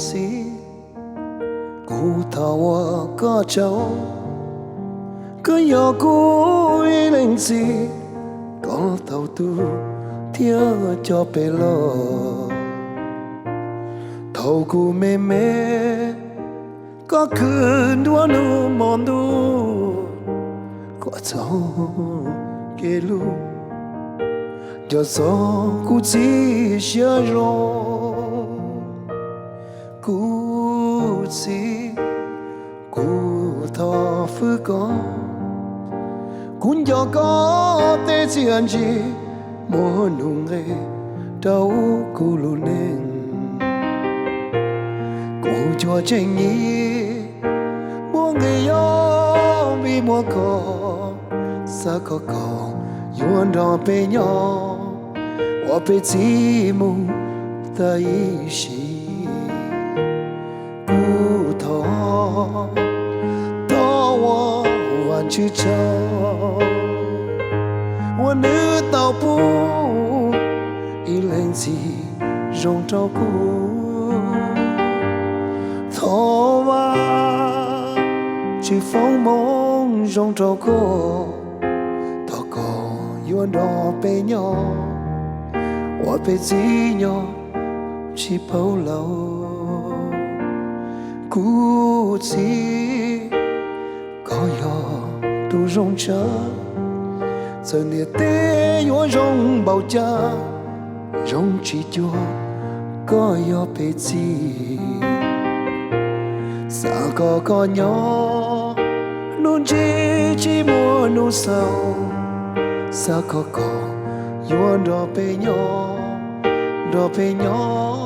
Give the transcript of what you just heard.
Txiv, kuv thov ua koj tsaug, koj yog kuv ib leeg txiv, koj tau tu thiab coj peb los. Thaum kuv me me, koj khwv nruab hnub hmo ntuj, koj txoj kev hlub nco txog kuv txiv siab zoo. Kuv txiv, kuv thov fwm koj, kuv nco koj tej txiaj ntsig, muaj nuj nqis rau kuv lub neej. Kuv cuag tsev nyij muaj nqis yob vim muaj koj, xav kom koj yuav nrog peb nyob, ua peb txiv mus tas ib sim. Kuv thov, thov ua Vajtswv tsaug uas nws tau pub ib leeg txiv zoo rau kuv. Thov Vajtswv foom hmoov zoo rau koj, thov koj yuav nrog peb nyob, ua peb txiv nyob tsis paub laus. Kuv txiv, koj yog tus zoo tshaj, txawm ntiaj teb yuav zoo npaum cas, zoo tsis cuag koj yog peb txiv. Xav kom koj nyob hnub ntsib tsis muaj hnub xaus, xav kom koj yuav nrog peb nyob, nrog peb nyob